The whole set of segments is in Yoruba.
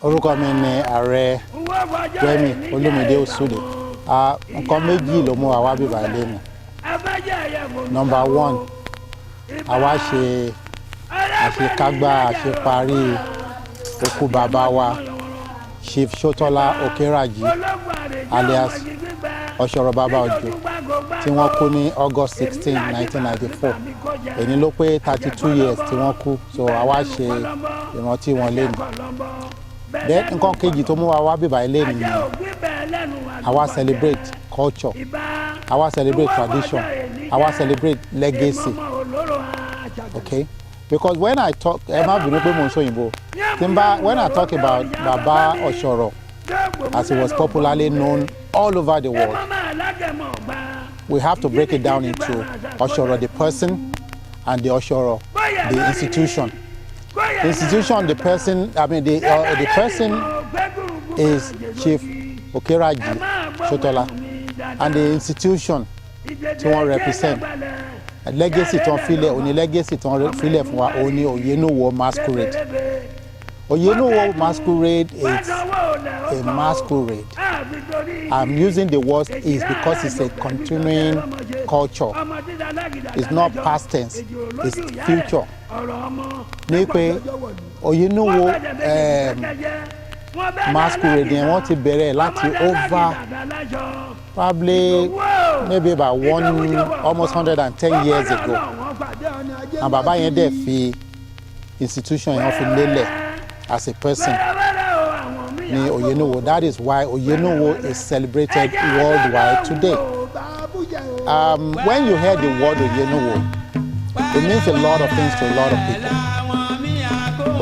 Orúkọ mi ni Ààrẹ Rẹ́mi Olúmídé Òsùdè. Nǹkan méjì ló mú wa wá bíbá lẹ́nu. Number one, àwa ṣe àṣekágbá àṣeparí òkú bàbá wa, Chief Ṣótọ́lá Òkèràjì, alias Ọ̀ṣọ́rọ̀ Bàbá Òjó, tí wọ́n kú ní August 16, 1994. Èyí ló pé 32 years tí wọ́n kú, so àwa ṣe ìrántí wọn lẹ́nu. Then nǹkan kejì tó mú wa wá bíbá lẹ́nu ni àwa celebrate culture, àwa celebrate tradition, àwa celebrate legacy, okay? Because when I talk, ẹ má bínú pé mò ń sòyìnbó, tí n bá, when I talk about Baba Ọ̀ṣọ̀rọ̀, as he was popularly known all over the world, we have to break it down into Ọ̀ṣọ̀rọ̀ the person and the Ọ̀ṣọ̀rọ̀ the institution. The institution, the person, I mean the person is Chief Okeraji Shotola, and the institution tí wọ́n represent, legacy tí wọ́n filẹ̀ òní, legacy tí wọ́n filẹ̀ fún wa òní, Oyenuwo Masquerade. Oyenuwo Masquerade is a masquerade. I'm using the word "is" because it's a continuing culture. It's not past tense, it's future. Ní pé Oyenuwo masquerade yẹn, wọ́n ti bẹ̀rẹ̀ láti over probably maybe about one almost 110 years ago, and bàbá yẹn dẹ̀ fi institution yẹn fi lélẹ̀ as a person ní Oyenuwo. That is why Oyenuwo is celebrated worldwide today. When you hear the word Oyenuwo, it means a lot of things to a lot of people.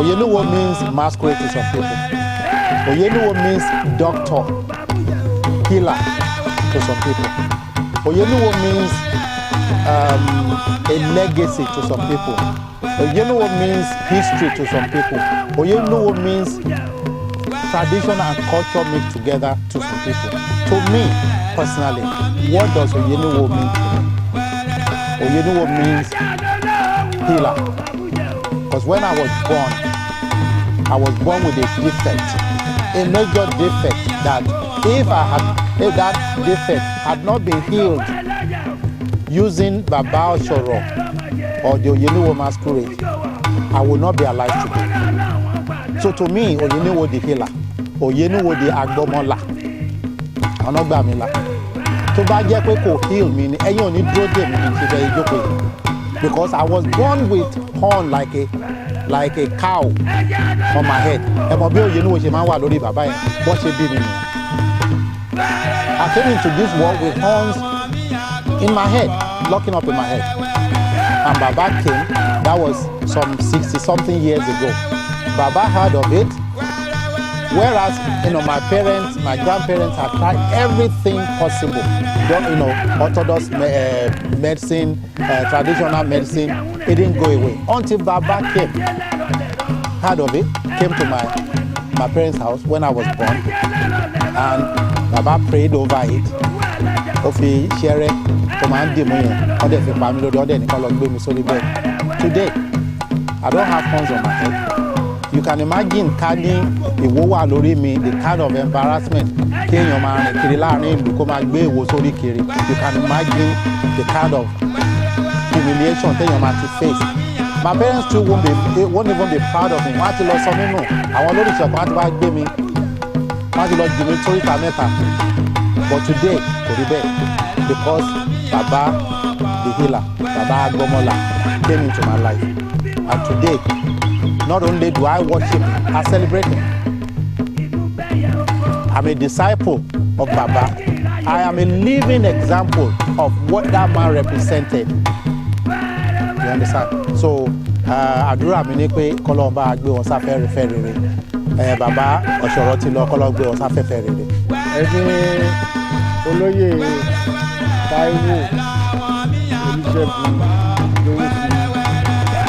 Oyenuwo means masquerade to some people. Oyenuwo means doctor, healer to some people. Oyenuwo means a legacy to some people. Oyenuwo means history to some people. Oyenuwo means tradition and culture mixed together to some people. To me, personally, what does Oyenuwo mean to me? Oyenuwo means healer. Because when I was born, I was born with a defect, a major defect that if that defect had not been healed using Baba Oshoro or the Oyenuwo Masquerade, I would not be alive today. So to me, Oyenuwo the healer, Oyenuwo the agbọmọlà, àwọn gbà mí là. Tó bá jẹ́ pé kò heal mi ni, ẹ̀yin ò ní dúró dè mí ní ṣe fẹ́ ìjókòó yìí. Because I was born with horn like a cow on my head. Ẹ mọ̀ bí Oyenuwo ṣe máa ń wà lórí bàbá yẹn, bọ́ ṣe bí mi nìyẹn. I came into this world with horns in my head, locking up in my head. And Baba came, that was some 60 something years ago. Baba heard of it, whereas my parents, my grandparents had tried everything possible. Don't, orthodox medicine, traditional medicine, it didn't go away. Until Baba came, heard of it, came to my parents' house when I was born, and Baba prayed over it. Ó fi ṣẹ́rẹ́ tó máa ń dìmú yẹn, wọ́n dẹ̀ fi pa mí lórí, wọ́n dẹ̀ nìkan lọ gbé mi sórí bed. Today, I don't have horns on my head. You can imagine ká ní ìwó wà lórí mi, the kind of embarrassment kéèyàn máa rìn kiri láàrin ìlú, kó máa gbé ìwó sórí kiri. You can imagine the kind of humiliation téèyàn máa ti face. My parents too won't even be proud of me. Wọ́n á ti lọ sọ mí nù. Àwọn olóríṣẹ́ kan á ti wá gbé mi, wọ́n á ti lọ jù mí sóríta mẹ́ta. But today, kò rí bẹ́ẹ̀, because Baba the healer, Baba Agbọmọlà, came into my life, and today, not only do I worship him, I celebrate him. I'm a disciple of Baba. I am a living example of what that man represented. You understand? So àdúrà mi ni pé kọ́lọ́run bá gbé wọn sáfẹ́fẹ́ rere. Bàbá Ọ̀ṣọ̀rọ̀ ti lọ, kọ́lọ́run gbé wọn sáfẹ́fẹ́ rere. Ẹni Olóyè Táíwò Olùṣègùn lówó sí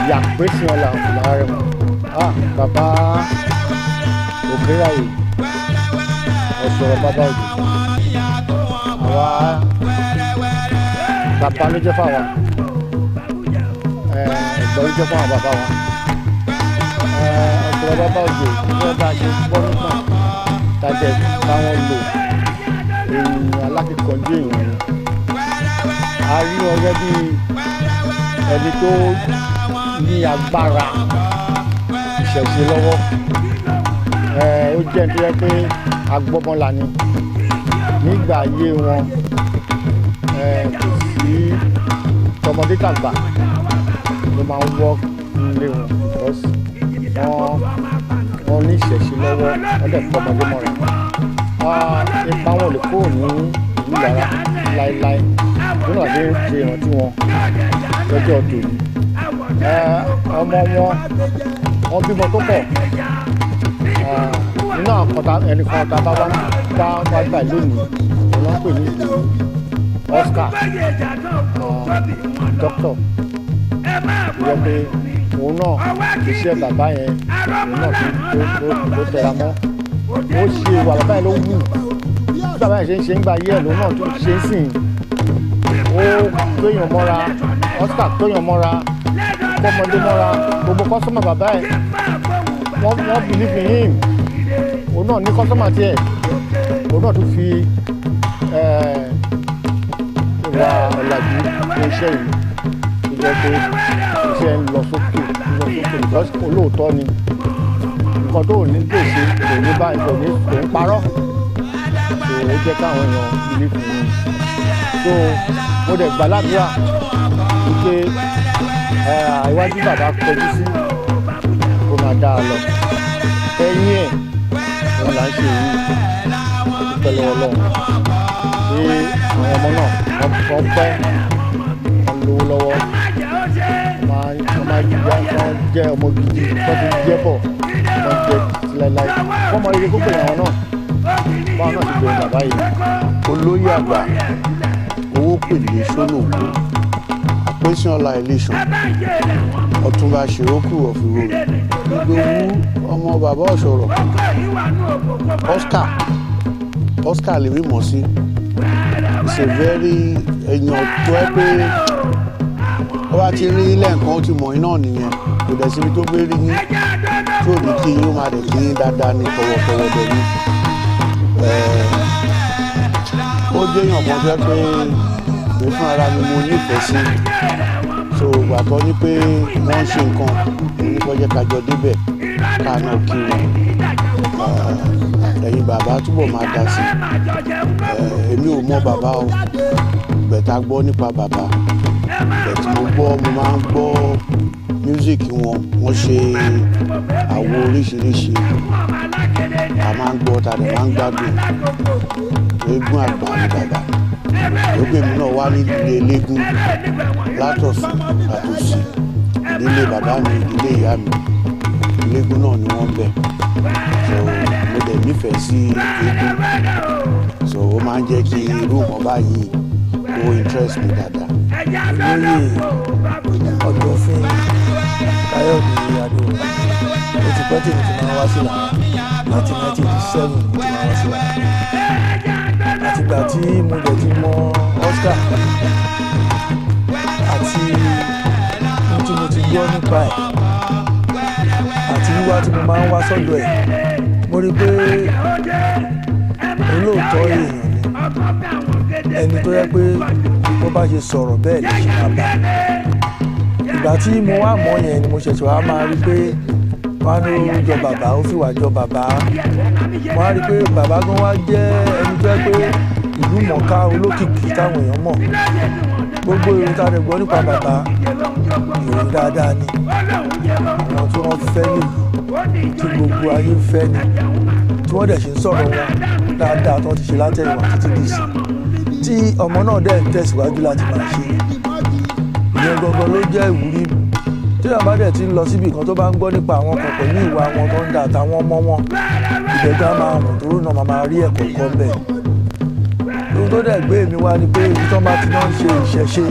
yàpèsè ọlà Ọlárẹmọ, ah, Bàbá Òkèràyè Ọ̀ṣọ̀rọ̀ Bàbá Òjò, àwa bàbá ló jẹ́ fáwa, ẹ̀gbọ́n ló jẹ́ fáwọn bàbá wa. Ọ̀ṣọ̀rọ̀ Bàbá Òjò, gẹ́gẹ́ bá a ṣe gbọ́ nígbà tẹ̀ bá wọn lò, èèyàn alákìkanjú èèyàn ni. A rí wọn gẹ́gẹ́ bí ẹni tó ní agbára ìṣẹ̀ṣe lọ́wọ́. Ó jẹ́ ẹni tó yẹ pé agbọ́mọlà ni nígbà ayé wọn. Kò sí tọmọdé tàgbà ló máa ń wọ́ nílé wọn because wọ́n ní ìṣẹ̀ṣe lọ́wọ́, wọ́n dẹ̀ kọ́ ọmọdé mọ́ra. Ipa wọn ò lè kúrò ní ìlú Ìlara láéláé nínú àti ṣe ìrántí wọn lọ́jọ́ tòní. Ọmọ wọn, wọ́n bímọ tó pọ̀ nínú àwọn kan ẹnìkan tá a bá wá bá wá gbà lónìí, òun ló ń pè ní Ìdòwú Oscar, dókítà tó yẹ pé òun náà iṣẹ́ bàbá yẹn òun náà tó tẹra mọ́. Ó ṣe ìwà bàbá yẹn ló wù bí bàbá yẹn ṣe ń ṣe ń gba ayé ẹ̀ lòun náà tó ṣe ń sìn. Ó tóyàn mọ́ra, Oscar tóyàn mọ́ra, kọ́mọdé mọ́ra. Gbogbo customer bàbá ẹ̀, wọ́n believe in him. Òun náà ní customer tiẹ̀, òun náà tún fi ìwà ọ̀làjú ní iṣẹ́ yìí tó jẹ́ pé iṣẹ́ ń lọ sókè, ń lọ sókè, because olóòótọ́ ni. Nǹkan tó ní lè ṣe kò ní báyìí, kò ní, kò ń parọ́. So ó jẹ́ káwọn èèyàn believe in him. So mo dẹ̀ gbàládùra wípé iwájú bàbá kọjú sí kó máa dáa lọ, ẹ̀yìn ẹ̀ òun là ń ṣe yìí. A dúpẹ́ lọ́wọ́ Ọlọ́run pé àwọn ọmọ náà wọ́n pẹ́, wọ́n lówó lọ́wọ́, wọ́n máa yá, wọ́n jẹ́ ọmọ gidi, wọ́n ti jẹ́ bọ̀, wọ́n jẹ́ títí láéláé. Wọ́n mọ rere gbogbo àwọn náà, báwọn náà ti gbèrò bàbá yìí. Olóyè àgbà Owópèlé Ṣónòwó, Àpèsínọlá Iléṣàn, Ọ̀túnba Ṣìrókù of Ìwòrò, Ìdòwú ọmọ bàbá Ọ̀ṣọ̀rọ̀ Oscar. Oscar lèmi mọ̀ sí. It's a very èèyàn tó ẹ pé ó bá ti rí lẹ́ẹ̀kan, ó ti mọ̀ iná nìyẹn. Kò dẹ̀ síbi tó gbé rí yín tí ò ní kí yín, ó máa dẹ̀ kí yín dáadáa ní tọwọ́tọwọ́ dẹ̀ ní. Ó jẹ́ èèyàn kan tó yẹ pé mi fún ara mi mo nífẹ̀ẹ́ sí. So ìgbà tó ní pé wọ́n ń ṣe nǹkan, mo ní kó jẹ́ ká jọ débẹ̀, ká náà kí wọn. Ẹ̀yin bàbá túbọ̀ máa dá sí. Èmi ò mọ bàbá o, but a gbọ́ nípa bàbá. But mo gbọ́, mo máa ń gbọ́ music wọn. Wọ́n ṣe àwo oríṣiríṣi, a máa ń gbọ́, ta dẹ̀ máa ń gbádùn. Eégún àgbà ni bàbá lókè. Mi náà wá nídìílé eléégún látọ̀sùn àtòsí. Ìdílé bàbá mi, ìdílé ìyá mi, eléégún náà ni wọ́n bẹ̀. So mo dẹ̀ nífẹ̀ẹ́ sí eégún, so ó máa ń jẹ́ kí irú nǹkan báyìí kó interest mi dáadáa. Olóyè Ọ̀dọ̀fin Káyọ̀dé Adéwọlé, ó ti pẹ́ tèmi ti máa ń wá sí Ìlara. Láti 1987 mo ti máa ń wá sí Ìlara. Àtìgbà tí mo dẹ̀ ti mọ Oscar àti ohun tí mo ti gbọ́ nípa ẹ̀ àti wíwá tí mo máa ń wá sọ́dọ̀ ẹ̀, mo rí i pé olóòótọ́ èèyàn ni, ẹni tó yẹ pé bó bá ṣe sọ̀rọ̀ bẹ́ẹ̀ lè ṣe máa bá. Ìgbà tí mo wá mọ̀ yẹn ni mo ṣẹ̀ṣẹ̀ wá máa rí pé wọ́n á ní ó jọ bàbá, ó fìwà jọ bàbá. Wọ́n á rí pé bàbá gan wá jẹ́ ẹni tó yẹ pé ìlú mọ̀ọ́ká, olókìkí táwọn èèyàn mọ̀. Gbogbo ìròyìn tá a lè gbọ́ nípa bàbá, ìròyìn dáadáa ni. Àwọn tí wọ́n fẹ́ nílùú, tí gbogbo ayé fẹ́ ni, tí wọ́n dẹ̀ ṣe ń sọ̀rọ̀ wọn dáadáa, tí wọ́n ti ṣe látẹ̀yìnwá títí dì sí, tí ọmọ náà dẹ̀ ń tẹ̀síwájú láti máa ṣe. Ìyẹn gangan ló jẹ́ ìwúrí. Tí èèyàn bá dẹ̀ ti ń lọ síbi kan, tó bá ń gbọ́ nípa àwọn kan pẹ̀lú ìwà wọn tó ń da àtàwọn ọmọ wọn, ìgbẹ́gbẹ́ máa hùn tó náà máa máa rí ẹ̀kọ́ kọ́ bẹ́ẹ̀. Ohun tó dẹ̀ gbé mi wá ni pé ibi tó bá ti náà ń ṣe ìṣẹ̀ṣe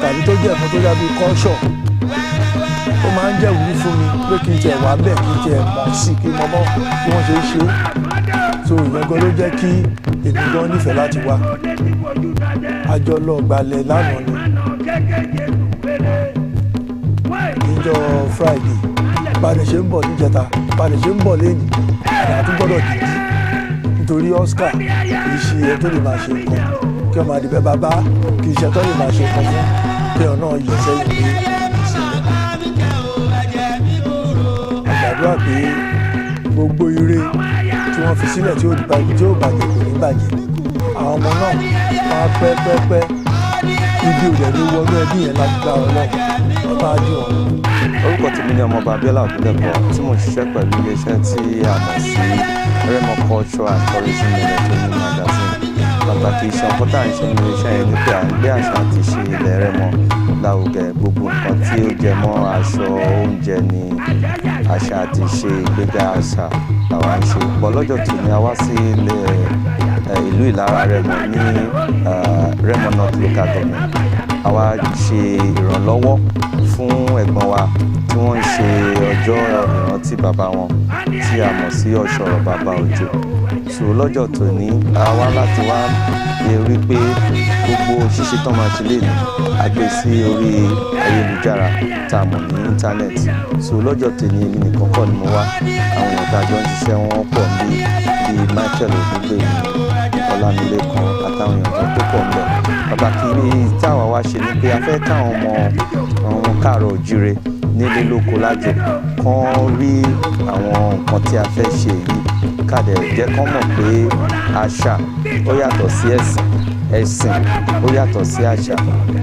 tàbí tó jẹ́ ẹ̀kan tó dábí culture, ó máa ń jẹ́ ìwúrí fún mi pé kí n tiẹ̀ wá bẹ̀, kí n tiẹ̀ mọ̀ sí, kí n mọ mọ́ bí wọ́n ṣe ń ṣe é. So ìyẹn gan ló jẹ́ kí èmi gan nífẹ̀ẹ́ láti wá. Àjọ lọ gbalẹ̀ lánàá ni, níjọ́ Friday. Bá a lè ṣe ń bọ̀ níjẹta, bá a lè ṣe ń bọ̀ lẹ́yìn, àti gbọ́dọ̀ dìdí. Nítorí Oscar kì í ṣe ẹ tó lè máa ṣe nǹkan kí ọmọ àdìbẹ́ bàbá, kì í ṣe tó lè máa ṣe nǹkan fún kí ọ náà yẹ sẹ́yìn ní ìsinmi. Àgbàdúrà pé gbogbo ire tí wọ́n fi sílẹ̀ tí ó bàjẹ́ kò ní bàjẹ́. Àwọn ọmọ náà wọ́n á pẹ́ pẹ́ pẹ́, ibi ò dẹ̀ ní wọnú ẹbí yẹn lágbára Ọlọ́run, wọ́n máa dùn wọn. Orúkọ tèmi ni Ọmọọba Abíọ́lá Ògúndẹ̀pọ̀, tí mò ń ṣiṣẹ́ pẹ̀lú iléeṣẹ́ tí a mọ̀ sí Remo Culture and Tourism Electronic Magazine. Pàtàkì iṣẹ́ ọkọ tá à ń ṣe ní iléeṣẹ́ yẹn ni pé à ń gbé àṣà àti ìṣe ilẹ̀ Rẹ́mọ lárugẹ. Gbogbo nǹkan tí ó jẹ mọ́ aṣọ, oúnjẹ ní àṣà àti ìṣe, ìgbéga àṣà làwa ń ṣe. Pọ̀ lọ́jọ́ tòní, a wá sí ilẹ̀ ìlú Ìlara Rẹ́mọ ní Rẹ́mọ North Local Government. A wá ṣe ìrànlọ́wọ́ fún ẹ̀gbọ́n wa tí wọ́n ń ṣe ọjọ́ ìrántí bàbá wọn tí a mọ̀ sí Ọ̀ṣọ̀rọ̀ Bàbá Òjó. So lọ́jọ́ tòní, a wá láti wá lè rí pé gbogbo ṣíṣe tán máa ṣe lè ní a gbé sí orí ayélujára tá a mọ̀ ní íńtánẹ́ẹ̀tì. So lọ́jọ́ tòní, èmi nìkan kọ́ ni mo wá. Àwọn èèyàn tá a jọ ń ṣiṣẹ́, wọn pọ̀ níbí, bíi Michael Ògúngbèmí, Ọlámilékan àtàwọn èèyàn tó pọ̀ ńbẹ̀. Pàtàkì táwa wá ṣe ni pé a fẹ́ káwọn ọmọ àwọn káàárọ̀ òjíire nílé lóko lájò kán rí àwọn nǹkan tí a fẹ́ ṣe yìí, ká dẹ̀ jẹ́ kán mọ̀ pé àṣà ó yàtọ̀ sí ẹ̀sìn, ẹ̀sìn ó yàtọ̀ sí àṣà.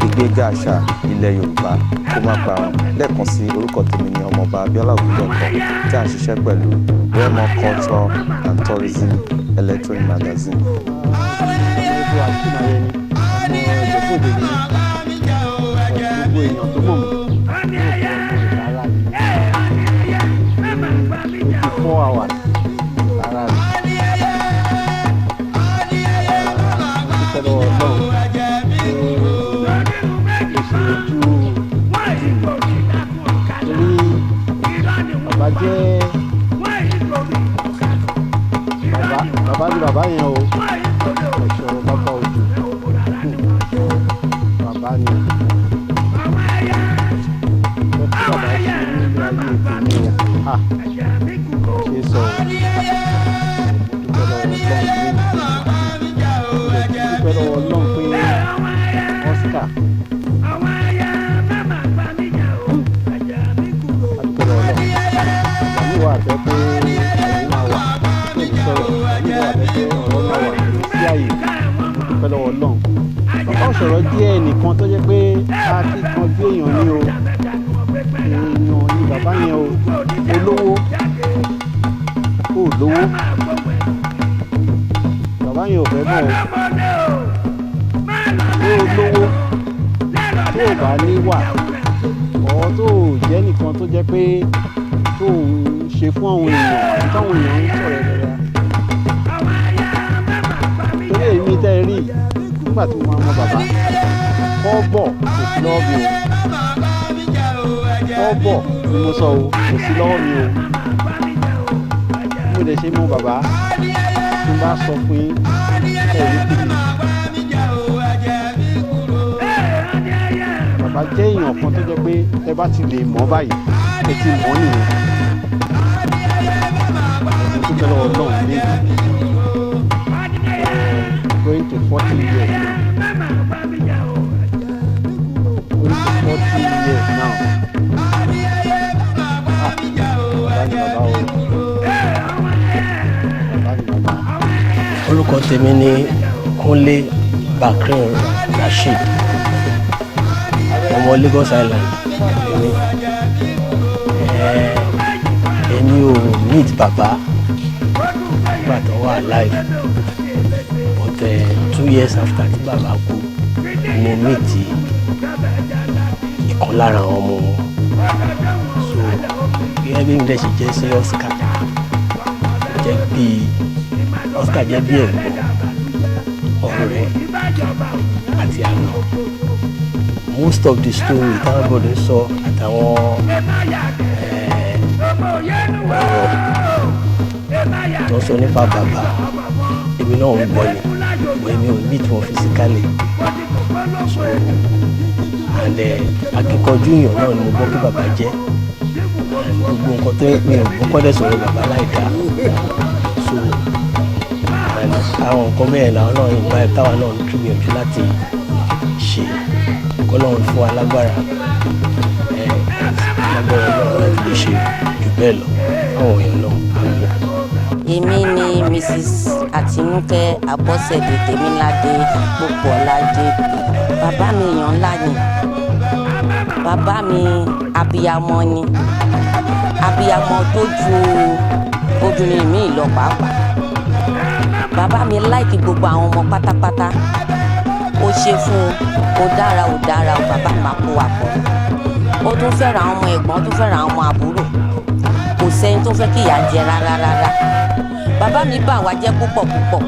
Ìgbéga àṣà ilẹ̀ Yorùbá kó má parun. Lẹ́ẹ̀kan sí, orúkọ tèmi ni Ọmọọba Abíọ́lá Ògúndẹ̀pọ̀, tí à ń ṣiṣẹ́ pẹ̀lú Remo Culture and Tourism Electronic Magazine. Gbogbo àtúnayẹni ọmọ Ìjẹ̀bú-Òde ni mí. Gbogbo èèyàn tó mọ̀ mí yóò fi ọmọ Ìlara ni mí. 24 hours Ìlara ni. Mo dúpẹ́ lọ́wọ́ Ọlọ́run pé ó ṣe ojú ojú mi, torí bàbá jẹ́ bàbá, bàbá ni bàbá yẹn o. Ọ̀ṣọ̀rọ̀ Bàbá Òjó, bàbá ni. Nǹkan tí bàbá ṣe nílé ayé tèmi o, ha, ṣe sọ o. Mo dúpẹ́ lọ́wọ́ Ọlọ́run lẹ́yìn mo dúpẹ́ lọ́wọ́ Ọlọ́run pé Oscar, a dúpẹ́ lọ́wọ́ Ọlọ́run. Ìgbà míì wà tẹ́ pé àyè máa wà tí ò ní sọ̀rọ̀, ìgbà míì wà tẹ́ pé ọ̀rọ̀ máa wà, kò ní sí àyè. Mo dúpẹ́ lọ́wọ́ Ọlọ́run. Bàbá Ọ̀ṣọ̀rọ̀ jẹ́ ẹnìkan tó jẹ́ pé akíkanjú èèyàn ni o. Èèyàn ni bàbá yẹn o. Olówó kò lówó, bàbá yẹn ò fẹ́ mọ̀ o. Tó o lówó, tó o bá níwà ọ̀, tó o jẹ́ nìkan tó jẹ́ pé tó o ń ṣe fún àwọn èèyàn àti táwọn èèyàn ń sọ̀rọ̀ ẹ̀ dáadáa. Torí èmi tẹ́ ẹ rí nígbà tí mo máa mọ bàbá, kọ́bọ̀ kò sí lọ́wọ́ mi o. Kọ́bọ̀ ni mo sọ o, kò sí lọ́wọ́ mi o. Bí mo dẹ̀ ṣe mọ bàbá, tí n bá sọ fún yín, ẹ ní kìlì. Bàbá jẹ́ èèyàn kan tó jẹ́ pé ẹ bá ti lè mọ̀ báyìí, ẹ ti mọ̀ nìyẹn. Mo dúpẹ́ lọ́wọ́ Ọlọ́run lé going to 40 years now, going to 40 years now. Ah, bàbá ni bàbá o, bàbá ni bàbá. Orúkọ tèmi ni Kúnlé Bakrin Rasheed, ọmọ Lagos Island èmi. Èmi ò meet bàbá nígbà tó wà alive, but 2 years after tí bàbá kú, mo meet ìkan lára àwọn ọmọ wọn. So gẹ́gẹ́ bí mi dẹ̀ ṣe jẹ́ sí Oscar, jẹ́ bí Oscar jẹ́ bí ẹ̀gbọ́n, ọ̀rẹ́ àti àna. Most of the story táwọn gbọ́dọ̀ sọ àtàwọn ọ̀rọ̀ tó sọ nípa bàbá, èmi náà ń gbọ́ ni, but èmi ò meet wọn physically. So and akíkanjú èèyàn náà ni mo gbọ́ pé bàbá jẹ́, and gbogbo nǹkan tó mi ò gbọ́ kọ́ dẹ̀ sọ̀rọ̀ bàbá láì dáa. So Àwọn nǹkan bẹ́ẹ̀ làwọn náà imbibe, táwa náà ń gbìyànjú láti ṣe. Kọ́lọ́run fún wa lágbára ẹ, lágbára Ọlọ́run láti lè ṣe jù bẹ́ẹ̀ lọ fáwọn èèyàn náà. Àmín. Èmi ni Mrs Àtinúkẹ́ Abọ́sẹ̀dé Tèmiládé Pópóọlá JP. Bàbá mi, èèyàn ńlá ni bàbá mi. Abiyamọ ni, abiyamọ tó ju obìnrin mi lọ pàápàá. Bàbá mi like gbogbo àwọn ọmọ pátápátá. Ó ṣe fún un, ó dára, ó dára ó. Bàbá mi máa kó wa pọ̀. Ó tún fẹ́ràn àwọn ọmọ ẹ̀gbọ́n, ó tún fẹ́ràn àwọn ọmọ àbúrò. Kò sẹ́ni tó fẹ́ kí ìyà jẹ rárá rárá. Bàbá mi bà wá jẹ́ púpọ̀ púpọ̀.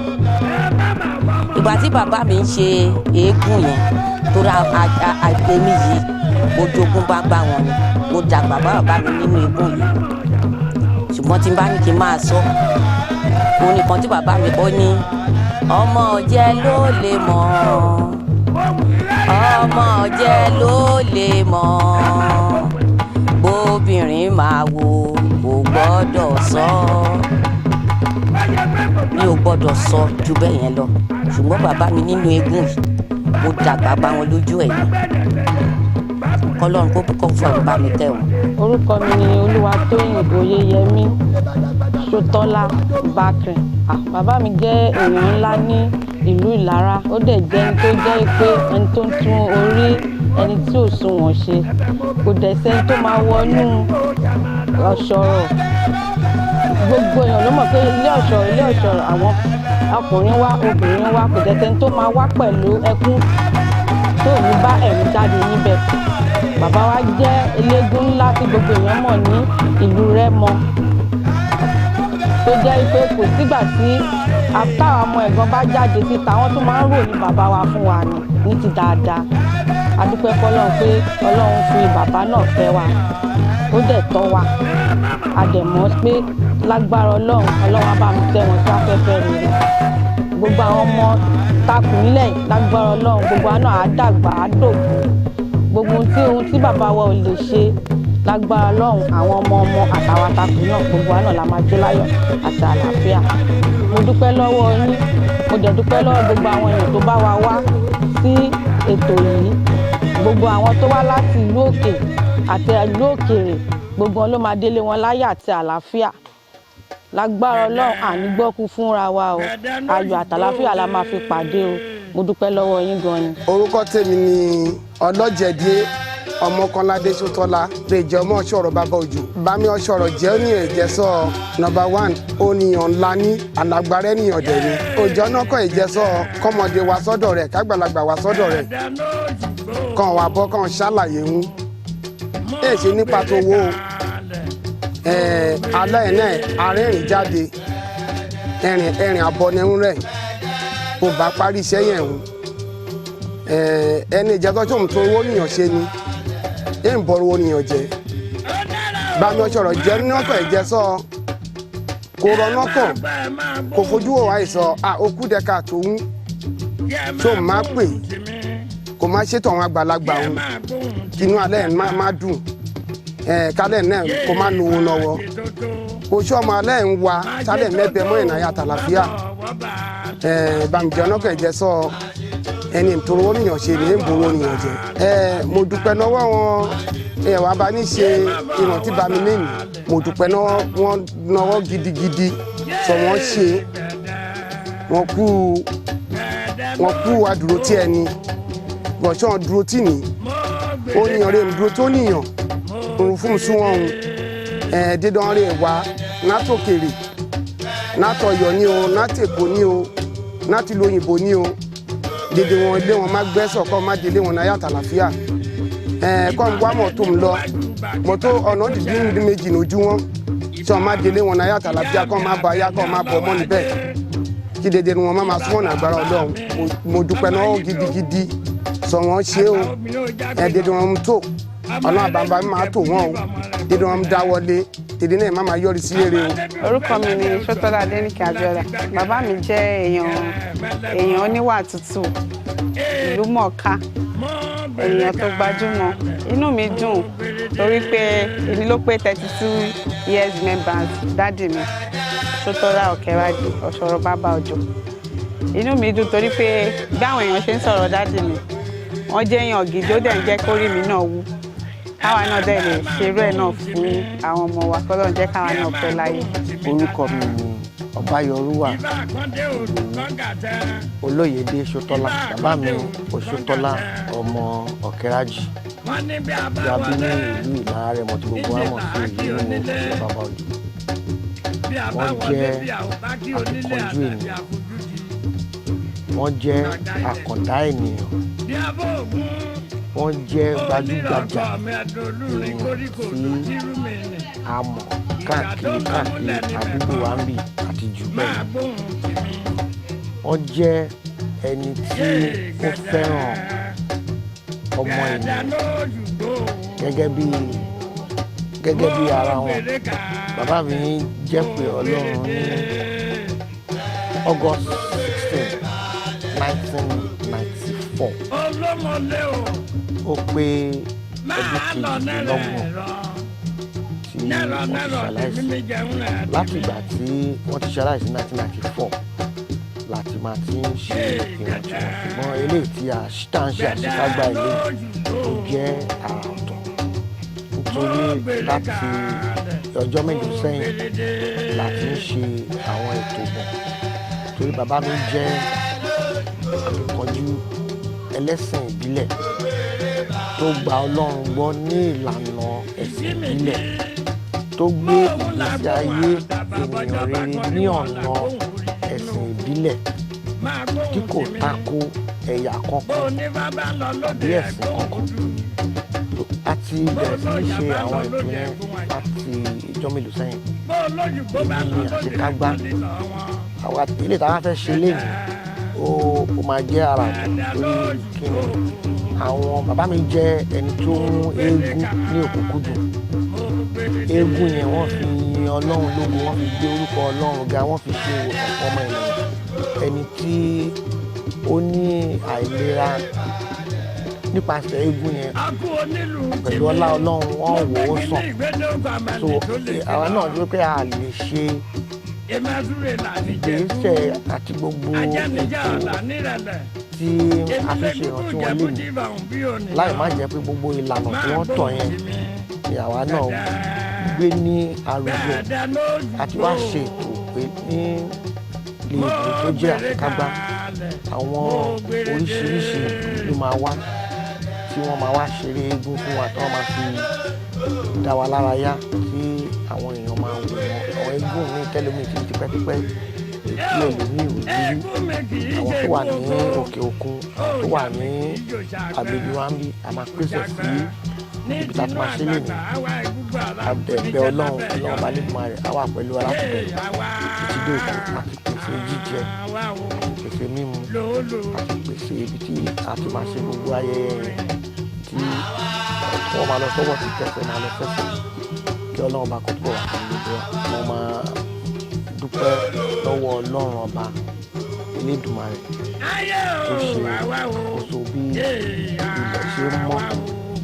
Ìgbà tí bàbá mi ń ṣe eégún yẹn, torí àgbẹ̀mí yìí, mo jogún bá bá wọn ni. Mo dàgbà bá bàbá mi nínú eégún yìí. Ṣùgbọ́n tí n bá ní kí n máa sọ òun nìkan tí bàbá mi kọ́ ní, ọmọ jẹ́ ló lè mọ̀, ọmọ jẹ́ ló lè mọ̀, bóbìnrin máa wo kò gbọ́dọ̀ sọ. Mi ò gbọ́dọ̀ sọ ju bẹ́ẹ̀ yẹn lọ. Ṣùgbọ́n bàbá mi nínú eégún yìí, mo dàgbà bá wọn lójú ẹ̀ ní. Kọ́lọ́run kó kọ́ fún bàbá mi tẹ̀ wọ́n. Orúkọ mi ni Olúwatóyìn Oyèyẹmí Ṣótọ́lá Bákrin. Ah, bàbá mi jẹ́ èèyàn ńlá ní ìlú Ìlara. Ó dẹ̀ jẹ́ ẹni tó jẹ́ pé ẹni tó ń tún orí ẹni tí ò sunwọ̀n ṣe. Kò dẹ̀ sẹ́ni tó máa wọnú ọ̀ṣọ̀rọ̀, gbogbo èèyàn ló mọ̀ pé ilé ọ̀ṣọ̀rọ̀, ilé ọ̀ṣọ̀rọ̀, àwọn ọkùnrin wá, obìnrin wá. Kò dẹ̀ sẹ́ni tó máa wá pẹ̀lú ẹkún tó ní bá ẹ̀rín jáde níbẹ̀. Bàbá wa jẹ́ eléégún ńlá tí gbogbo èèyàn mọ̀ ní ìlú Rẹ́mọ, tó jẹ́ pé kò sígbà tí táwọn ọmọ ẹ̀gbọ́n bá jáde síta, wọ́n tún máa ń ròyìn bàbá wa fún wa ní ní ti dáadáa. A dúpẹ́ fọlọ́run pé Ọlọ́run fi bàbá náà fẹ́ wa, ó dẹ̀ tọ́ wa. A dẹ̀ mọ̀ pé lágbára Ọlọ́run, Ọlọ́run á bá mi tẹ́ wọn sí afẹ́fẹ́ rere. Gbogbo àwọn ọmọ takùnlẹ̀, lágbára Ọlọ́run, gbogbo wa náà á dàgbà, á dògbò. Gbogbo ohun tí bàbá wa ò lè ṣe, lágbára Ọlọ́run, àwọn ọmọ ọmọ àtàwọn atakùn náà, gbogbo wa náà la máa jó láyọ̀ àti àlàáfíà. Mo dúpẹ́ lọ́wọ́ yín, mo dẹ̀ dúpẹ́ lọ́wọ́ gbogbo àwọn èèyàn tó bá wa wá sí ètò yìí. Gbogbo àwọn tó wá láti ìlú òkè àti ìlú òkèèrè, gbogbo wọn ló máa délé wọn láyọ̀ àti àlàáfíà. Lágbára Ọlọ́run, àní gbọ́kú fúnra wa o. Ayọ̀ àtàlàáfíà la máa fi pàdé o. Mo dúpẹ́ lọ́wọ́ yín gan ni. Orúkọ tèmi ni Ọlọ́jẹ̀dé Ọmọkànládé Sọtọ́lá lè jẹ́ ọmọ ọ̀ṣọ́rọ̀ bàbá òjò bámi. Ọ̀ṣọ́rọ̀ jẹ́ ní ẹ̀jẹ̀sọ́ number one. Oníyàn ńlá ní alágbára ènìyàn dẹ̀ ni òjò náà kọ́ ìjẹsọ́. Kọ́mọdé wa sọ́dọ̀ rẹ̀, kágbàlagbà wa sọ́dọ̀ rẹ̀, kàn wá bọ́, kàn ṣàlàyé ń ẹ̀ ṣe nípa tó wó alẹ́ náà arẹ́rìn jáde, ẹ̀rìn ẹ̀rìn abọ́nẹ́hún rẹ̀ kò bá parí iṣẹ́ yẹn ń ẹni ìjẹ́tọ́ tó ń tó owó nìyàn ṣe ni ẹ̀ ń bọ̀rọ̀ owó nìyàn jẹ́. Bámi ọ̀ṣọ̀rọ̀ jẹ́ nọ́kọ̀ ẹ̀jẹ̀ sọ kò rọ̀nà kàn, kò fojú wò wá ìsọ à ó kú dẹ́ka tó ń tó má pè, kò má ṣètò àwọn àgbàlagbà òun kínú alẹ́ ẹ̀ má dùn ẹ̀ kálẹ̀ náà kò má nuwo lọ́wọ́ kò sí ọmọ alẹ́ ń wa sálẹ̀ mẹ́bẹ̀ẹ́ mọ́ ìnáyà tàlàfíà. Ẹ̀ bàmìjẹ́ ọ̀nà ẹ̀jẹ̀ sọ ẹni ìtòrò nìyàn ṣe ní ìbòrò nìyàn jẹ. Ẹ mo dúpẹ́ lọ́wọ́ wọn. Ẹ wàá bá ní ṣe ìrántí bá mi lẹ́nu. Mo dúpẹ́ wọn lọ́wọ́ gidigidi sọ wọ́n ṣe wọ́n kú àdúró tí ẹni gbọ̀nsán dúró tì ní ó níyàn rẹ̀ ń dúró tó níyàn òun fún sún wọn òun ẹ dídán rẹ̀ wá látòkèrè, látọ̀yọ́ ní o, látèkó ní o, láti ìlú òyìnbó ní o. Dédé wọn ilé wọn má gbẹ́sọ̀ kọ́ má délé wọn náyà tàlàfíà. Ẹ kọ́ ń wá mọ́tò ń lọ mọ́tò ọ̀nà dídí méjì lójú wọn tí wọn má délé wọn náyà tàlàfíà, kọ́ má bọ ayá, kọ́ má bọ ọmọ níbẹ̀, kí dédé wọn má má súnmọ́ nàgbára Ọlọ́run. Mo dúpẹ́ náà gidigidi sọ wọ́n ṣe o. Ẹ dédé wọn tó Ọlọ́run àbàbà máa tó wọn o. Dédé wọn dáwọ́lé dédé náà má má yọrí sí rere o. Orúkọ mi ni Sọtọ́lá Adéníkẹ́ Abíọ́lá. Bàbá mi jẹ́ èèyàn oníwà tútù, ìlú mọ̀ọ́ká, ènìyàn tó gbajúmọ̀. Inú mi dùn torí pé èmi ló pé 32 years members daddy mi, Sọtọ́lá Ọ̀kẹ́rádì, Ọ̀ṣọ́rọ̀ bàbá òjò. Inú mi dùn torí pé bí àwọn èèyàn ṣe ń sọ̀rọ̀ daddy mi, wọ́n jẹ́ èèyàn gidi, ó dẹ̀ ń jẹ́ kórìí mi náà wú, káwa náà dẹ̀ lè ṣerú ẹ̀ náà fún àwọn ọmọ wa, kọ́lọ́run jẹ́ káwa náà pẹ́ láyé. Orúkọ mi ni Ọbáyọrúwà Olóyèdè Ṣótọ́lá. Bàbá mi Òṣótọ́lá ọmọ Ọ̀kẹ́rájì tí a bí ní ìlú Ìlara Rẹ́mọ, tí gbogbo wa mọ̀ sí ìlú Òṣè Bàbá Òjò. Wọ́n jẹ́ akíkanjú ènìyàn, wọ́n jẹ́ àkàndá ènìyàn, wọ́n jẹ́ gbajúgbajà ènìyàn tí a mọ̀ káàkiri káàkiri àdúgbò wa ń bì àti jù bẹ́ẹ̀ lọ. Wọ́n jẹ́ ẹni tí ó fẹ́ràn ọmọ ènìyàn gẹ́gẹ́ bí ara wọn. Bàbá mi jẹ́ pé Ọlọ́run ní August 16, 1994. Ó pé ọdún 22 tí wọ́n ti ṣaláìsí. Láti ìgbà tí wọ́n ti ṣaláìsí, 1994, láti máa ti ń ṣe ìrántí wọn, ṣùgbọ́n eléyìí tí a tá ń ṣe àṣekágbá ilé tó jẹ́ àrà ọ̀tọ̀, nítorí láti ọjọ́ mélòó sẹ́yìn láti ń ṣe àwọn ètò bọ̀, torí bàbá mi jẹ́ akíkanjú ẹlẹ́sìn ìbílẹ̀ tó gba Ọlọ́run gbọ́ ní ìlànà ẹ̀sìn ìbílẹ̀, tó gbé ìgbésí ayé ènìyàn rere ní ọ̀nà ẹ̀sìn ìbílẹ̀ tí kò tako ẹ̀yà kankan tàbí ẹ̀sìn kankan. A ti bẹ̀rẹ̀ sí ní ṣe àwọn ètò yẹn láti ìjọ́ mélòó sẹ́yìn. Èyí ni àṣekágbá àwa ilé ìta fẹ́ ṣe léyìí. Ó máa jẹ́ ara ọ̀tọ̀, torí kí ni àwọn bàbá mi jẹ́ ẹni tó mú eégún ní òkúnkúndùn. Eégún yẹn, wọ́n fi yin Ọlọ́run lógo, wọ́n fi gbé orúkọ Ọlọ́run ga, wọ́n fi ṣe ìwòsàn fún ọmọ ènìyàn. Ẹni tí ó ní àìlera, nípasẹ̀ eégún yẹn, pẹ̀lú ọlá Ọlọ́run, wọ́n wò ó sàn. So àwa náà dúró pé a lè ṣe ìgbésẹ̀ àti gbogbo ètò tí a fi ṣe ìrántí wọn lé ní, láì má jẹ́ pé gbogbo ìlànà tí wọ́n tọ̀ yẹn ni àwa náà gbé ní arugẹ. Àti wá ṣe ètò pé ní ilé ètò tó jẹ́ àṣekágbá, àwọn oríṣiríṣi ló máa wá, tí wọ́n máa wá ṣeré eégún fún wa, tí wọ́n máa fi dá wa lára yá, tí àwọn èèyàn máa wò wọ́n. Àwọn eégún mi tẹ́lómi ti tipẹ́tipẹ́, ètí ẹlòmíì ò rí rí, àwọn tó wà ní òkè òkun, àwọn tó wà ní agbègbè wa ń bí, a máa pèsè sí ibi tá a ti máa ṣe lè ní àbẹ̀bẹ̀ Ọlọ́run. Ọlọ́run bá nígbà rẹ̀ á wà pẹ̀lú wa láti bẹ̀rẹ̀ títí dé òkun. Àti pèsè jíjẹ, àti pèsè mímu, àti pèsè ibi tí a ti máa ṣe gbogbo ayẹyẹ yẹn, tí wọ́n máa lọ sọ́wọ́, tí tẹ̀sẹ̀ máa lọ sẹ́sẹ̀. Kí Ọlọ́run bá kó tó wà pẹ̀lú gbogbo wa. Mo máa dúpẹ́ lọ́wọ́ Ọlọ́run Ọba Elédùmarè tó ṣe àkóso bí ilẹ̀ ṣe ń mọ́,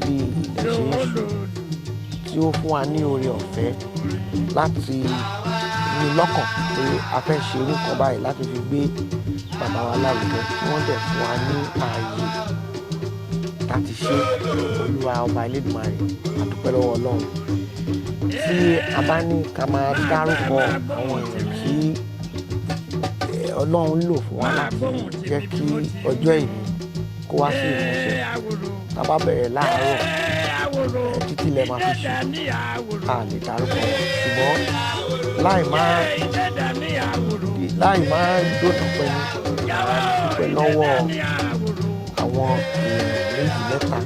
bí ilẹ̀ ṣe ń ṣú, tí ó fún wa ní oore ọ̀fẹ́ láti ní lọ́kàn pé a fẹ́ ṣe irú nǹkan báyìí láti fi gbé bàbá wa lárugẹ, tí wọ́n dẹ̀ fún wa ní ààyè láti ṣe. Olúwa Ọba Elédùmarè, a dúpẹ́ lọ́wọ́ Ọlọ́run. Tí a bá ní ká máa dárúkọ àwọn èèyàn tí Ọlọ́run lò fún wa láti jẹ́ kí ọjọ́ ìní kó wá sí ìmúṣẹ, tá a bá bẹ̀rẹ̀ láàárọ̀ títí ilẹ̀ máa fi ṣú, a lè dárúkọ wọn. Ṣùgbọ́n láì má dòdò pẹ̀lú, dúpẹ́ lọ́wọ́ àwọn èèyàn méjì mẹ́ta,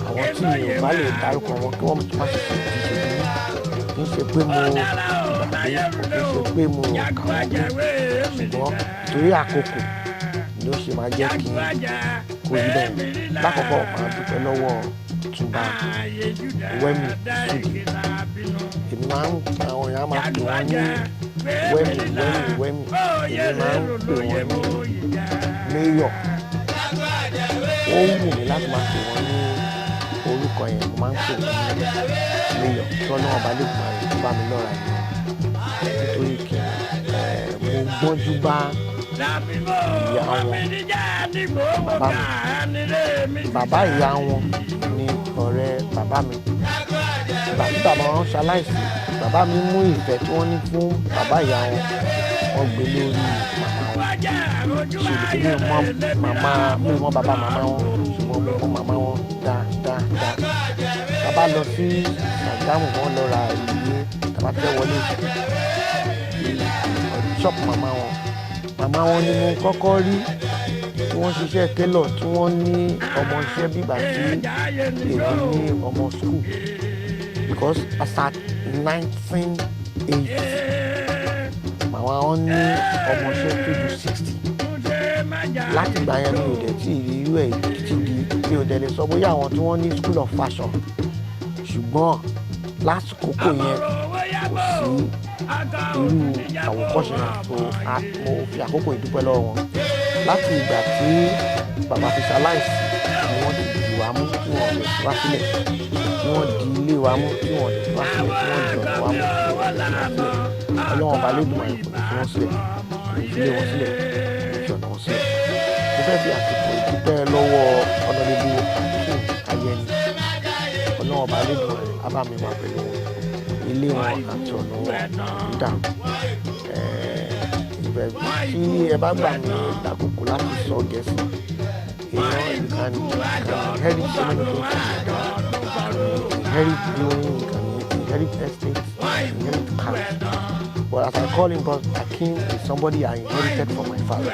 àwọn tí mi ò bá lè dárúkọ wọn, kí wọ́n má ṣe ṣe kì í ṣe bí kì í ṣe pé mo gbàgbé, kò kì í ṣe pé mo kà wọ́n kún, ṣùgbọ́n torí àkókò ni ó ṣe máa jẹ́ kí kó rí bẹ́ẹ̀. Lákọ̀ọ́kọ́, máa dúpẹ́ lọ́wọ́ Ọ̀túnba Wẹ́mì Sùdì. Èmi máa ń, àwọn èèyàn máa pè wọ́n ní Wẹ́mì, Wẹ́mì, Wẹ́mì. Èmi máa ń pè wọ́n ní Mayor. Ó wù mí láti máa pè wọ́n ní orúkọ yẹn. Mo máa ń pè wọ́n ní Mayor. Kí Ọlọ́run Ọba lè gbọ́n rẹ̀ tó bá mi lọ́ra yẹn, nítorí kí mo gbọ́njú bá Ìyá wọn, bàbá mi, bàbá ìyá wọn ni ọ̀rẹ́ bàbá mi. Ìgbà tí bàbá wọn ṣaláìsí, bàbá mi mú ìfẹ́ tí wọ́n ní fún bàbá ìyá wọn, wọ́n gbé lórí màmá wọn. Ṣùgbọ́n mi ò mọ màmá, mi ò mọ bàbá màmá wọn, ṣùgbọ́n mo mọ màmá wọn dáadáa. Bàbá lọ sí Ṣàgámù, wọn lọ ra ìwé tàbá fẹ́ wọlé ṣọ́ọ̀pù màmá wọn. Màmá wọn ni mo kọ́kọ́ rí tí wọ́n ṣiṣẹ́ télọ̀, tí wọ́n ní ọmọọṣẹ́ bígbà tí èmi ní ọmọ school, because as at 1980, màmá wọn ní ọmọọṣẹ́ tó ju 60. Láti ìgbà yẹn, mi ò dẹ̀ tí ì rí irú ẹ̀ títí di, mi ò dẹ̀ lè sọ bóyá àwọn tí wọ́n ní school of fashion, ṣùgbọ́n lásìkò yẹn kò sí irú àwòkọ́ṣe yẹn. So mo fi àkókò ìdúpẹ́ lọ́wọ́ wọn. Láti ìgbà tí bàbá fi ṣaláìsí ni wọ́n ti dì wá mú tí wọ́n lè fi wá sílẹ̀, tí wọ́n di ilé wa mú tí wọ́n lè fi wá sílẹ̀, tí wọ́n di ọ̀nà wa mú tí wọ́n lè fi wá sílẹ̀. Ọlọ́wọ́n ọba Olódùmarè kò ní fi wọ́n sílẹ̀, kò ní fi ilé wọn sílẹ̀, kò ní fi ọ̀nà wọn sílẹ̀. Mo fẹ́ fi àsìkò ìdúpẹ́ lọ́wọ́ Honourable Akeem Ayẹni. Ọlọ́wọ́n ọba Olódùmarè á bá mi wà pẹ̀lú wọn, ilé wọn àti ọ̀nà wọn ń dàrú. Ìbẹ̀ tí ẹ bá gbà mí lákòókò láti sọ Gẹ̀ẹ́sì, èèyàn, you can inherit so many things from your dad. You can inherit building, you can inherit estates, you can inherit cars, but as I call him, but Akeem is somebody I inherited from my father.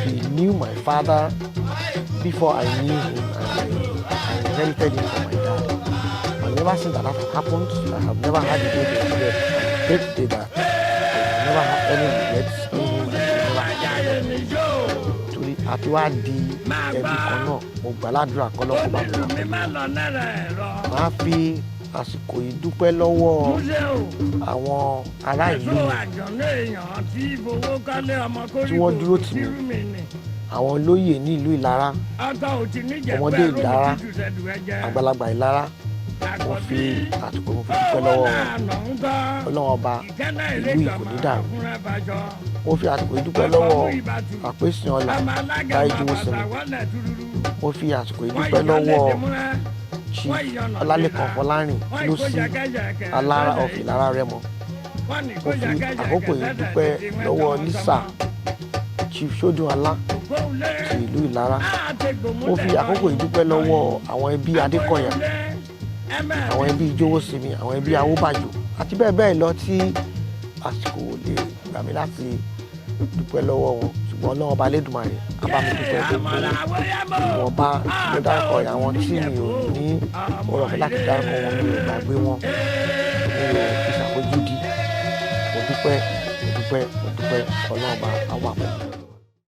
He knew my father before I knew him, and I inherited him from my dad. And ever since that has happened, I have never had a day to regret. I pray today that I will never have any regrets in him and I will never have any regrets. Torí àti wá di ẹbí kan náà, mo gbà ládùúrà kọ́lọ́kọ́ bá mi wà pẹ̀lú wọn. Màá fi àsìkò yìí dúpẹ́ lọ́wọ́ àwọn ará ìlú mi tí wọ́n dúró tì mí, àwọn olóyè ní ìlú Ìlara, ọmọdé Ìlara, àgbàlagbà Ìlara. Mo fi àsìkò, mo fi dúpẹ́ lọ́wọ́ wọn. Ọlọ́run ọba ìlú yìí kò ní dàrú. Mo fi àsìkò yìí dúpẹ́ lọ́wọ́ àpèsè ọ̀la Báyìí. Mo fi àsìkò yìí dúpẹ́ lọ́wọ́ Chief Ọlálẹ́kan Fọlárìn Lọ́sí, Alára of Ìlara Rẹ́mọ. Mo fi àkókò yìí dúpẹ́ lọ́wọ́ Lisa Chief Sódùnọlá ti ìlú Ìlara. Mo fi àkókò yìí dúpẹ́ lọ́wọ́ àwọn ẹbí Adékọ̀yà, àwọn ẹbí Ìjówósìnmi, àwọn ẹbí Awóbàjò àti bẹ́ẹ̀ bẹ́ẹ̀ lọ tí àsìkò lè gbà mí láti dúpẹ́ lọ́wọ́ wọn, ṣùgbọ́n Ọlọ́run ọba Elédùmarè á bá mi dúpẹ́ gbogbo ìwọ̀nba tí mo dárúkọ. Àwọn tí mi ò ní ọ̀rọ̀ ọ̀fẹ́ láti dárúkọ wọn, mi ò gbàgbé wọn, mi ò fi ṣàfojúdi. Mo dúpẹ́, mo dúpẹ́, mo dúpẹ́. Ọlọ́run ọba á wà pẹ̀lú.